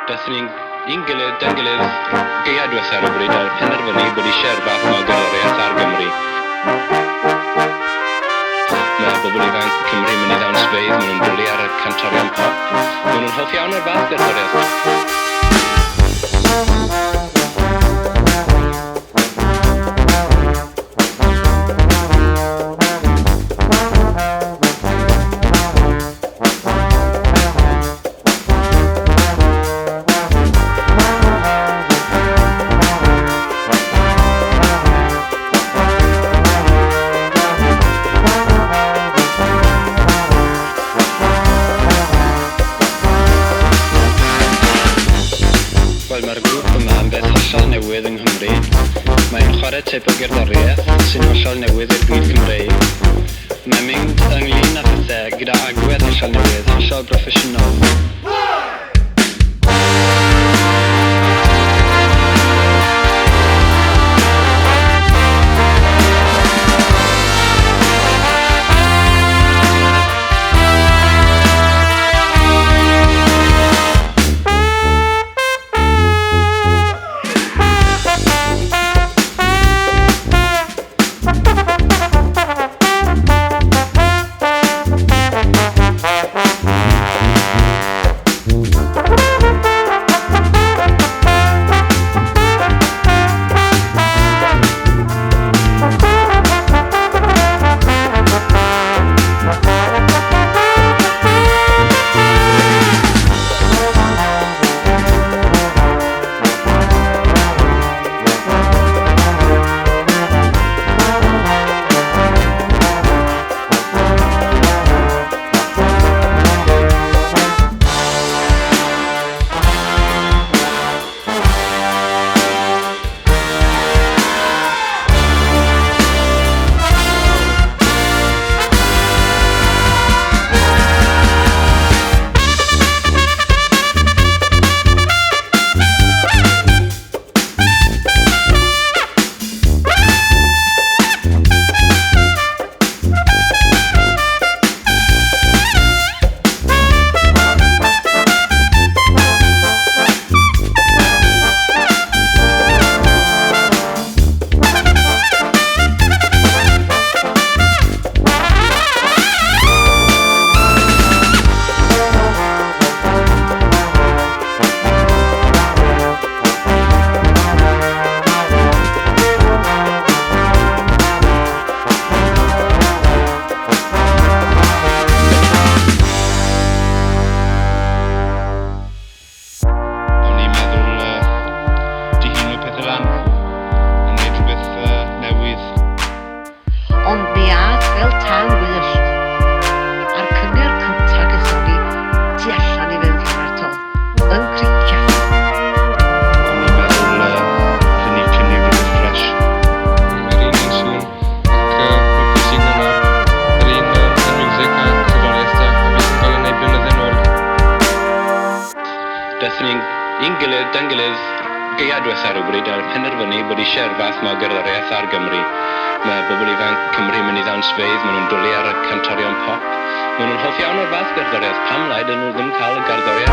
Daethon ni'n un gilydd, da'n gilydd, gaea diwetha rhywbryd a penderfynu bod eisiau'r fath yma o gerddoriaeth ar Gymru. Mae bobl ifanc Cymru yn mynd i ddawnsfeydd, maen nhw'n dwlu ar y cantorion pop. Maen nhw'n hoff iawn o'r fath gerddoriaeth. Wel, mae'r grŵp yma yn beth hollol newydd yng Nghymru. Mae'n chwarae teip o gerddoriaeth sy'n hollol newydd i'r byd Cymreig. Mae'n mynd ynglyn â phethau gyda agwedd hollol newydd, hollol broffesiynol. O'n i'n meddwl dihuno pethau lan a wneud rhywbeth newydd. Ond mi ath fel tân gwyllt, a'r cyngerdd cynta gethon ni tu allan i Felinheli yn Cricieth. O'n i'n meddwl allen ni cynnig rhywbeth ffresh. Mae'r un un sŵn ac mwy pwysig na 'na, yr un y miwsig a cerddoriaeth da a beth sy'n cael ei wneud blynydde nôl. Daethon ni'n un gilydd, da'n gilydd, gaea diwetha rhywbryd a penderfynu bod eisiau'r fath yma o gerddoriaeth ar Gymru. Mae bobl ifanc Cymru yn mynd i ddawnsfeydd, maen nhw'n dwlu ar y cantorion pop. Maen nhw'n hoff iawn o'r fath gerddoriaeth. Pam lai dyn nhw ddim cael y gerddoriaeth